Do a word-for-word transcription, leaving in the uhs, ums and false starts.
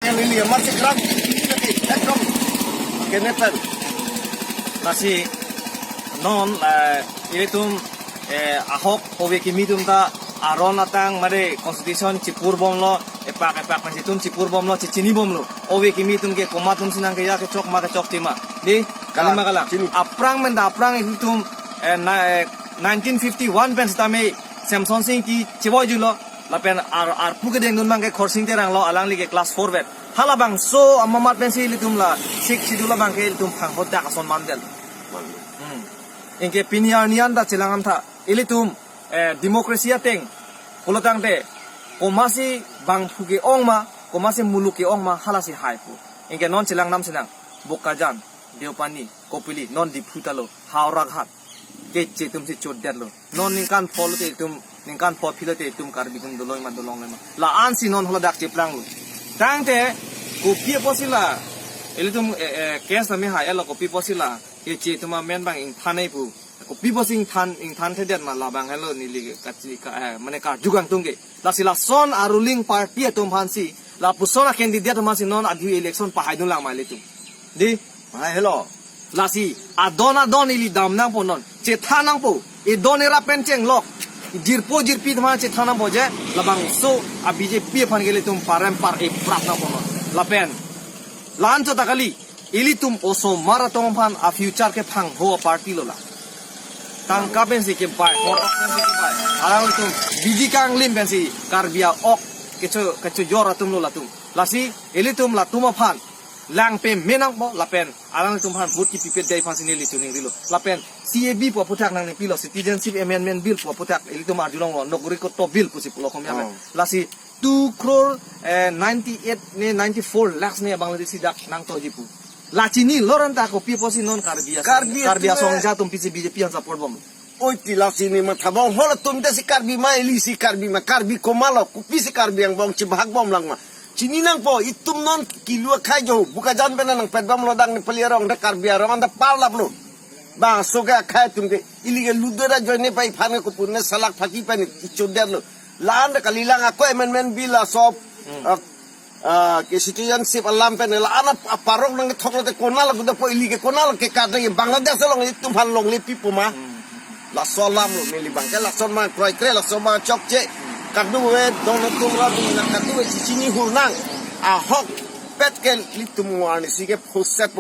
Ini ya, masih keram. Ekdom. Kene pen. Lasi non, eh, ilitum, eh, ahok ove kimi atum ta aron atang mari constitution chipur bomlo, epak epak pen itum chipur bomlo, chechini bomlo. Ove kimi atum ke komat atum si nangkeja, kechok ma kechokche ma. Dei, kali ma kalang. Chini. Aphrang pen ta aphrang itum, eh, na, eh, nineteen fifty-one pen sitame Semsonsing Ingti chevoi julo, lapen ar, arpu kedengdun abang ke Khorsing Terang lo, alangli ke class four vet. Halabangso amamat pensi ilitum la Sixth Schedule abang ke ilitum phanghodak ason mandel. Hmm. Anke pini arni an ta chelang-an tha. Ilitum, eh, democracy ateng pulotangte, komatsi bangphu ke-ong ma, komatsi muluk ke-ong ma, halasi haipo. Anke non chelang nam sinang, Bokajan, Deopani, Kopili, non Diphu ta lo, Howraghat. Keche atum si chodetlo. Non ningkan pho lote itum, ningkan pho philo te itum Karbi atum dolong ma dolongle ma. La-an si non haladak cheplanglo. Tangte, kopi apotsi la, ilitum, eh, eh, case tame hai-etlo, kopi apotsi la, keche atum amen abang ingthan-e pu. Kopi apotsi ingthan, ingthanthedet ma, labang helo neli kachi, ka, eh, mane karju kangtung ke. Lasi lason a ruling party atum aphansi, lapuson a candidate atum aphansi non adhui election pahaidun lang ma ilitum. Dei? Hai, hello. Lasi adon adon ili dam nangpo non. Chethan nangpo. Idon irap pen chenglok. Jirpo jirpi atum aphan chethan nangpo je. Labangso a B J P aphan ke ilitum parem par-e prap nangpo non. Lapen. La-an chot ta kali. Ilitum osomar atum aphan a future kephangho a party lo la. Tangka pensi kebai, hor pensi kebai. Alanglitum bidi kanglim pensi Karbi a-ok kecho, kechojor atum lo latum. Lasi ilitum latum aphan lang peme nangpo lapen alanglitum aphan vote kipipedetji aphansi neli chiningrilo. Lapen C A B pu aphuthak nangnepilo, Citizenship Amendment Bill pu aphuthak ilitum arjulonglo, Nagarikotto Bill pusi pulo Korea pen. Oh. Lasi two crore, eh, ninety-eight ne ninety-four lakhs ne Bangladeshi dak nangtoji pu. La chinilo ran ta kopi apotsi non Karbi asong, Karbi Karbi atum asong eh. Ja atum pisi B J P aphan support bom. Oi, ti lasi ne matha bom, hol atum te si Karbi ma, ili si Karbi ma, Karbi komatlo, kopisi Karbi angbong chibahak bom lang ma. Chini nangpo, itum non kilu akhai jo, Bokajan pen nangpet bomlo, dak Nepali arong, dak Karbi arong, anta parlaplo. Bangso ke akhai atum ke, ili ke ludo da joine pai phan ke kopune salak phaki pen ichodetlo. La-an dak kalilang ako amendment bill aso, ah, ah, ke citizenship alam pen la-an ap-, aparok nangkethok lote konat lo kuda po, ili ke konat lo ke kat nang Bangladesh along itum aphan longle pipo ma. Laso alam lo neli abang ke lason ma kroikre, lason ma chokche. Kadokave don atum ra dun nang, kadokave chichini hur nang. Ahokpet ke ilitum ngarni si ke phuset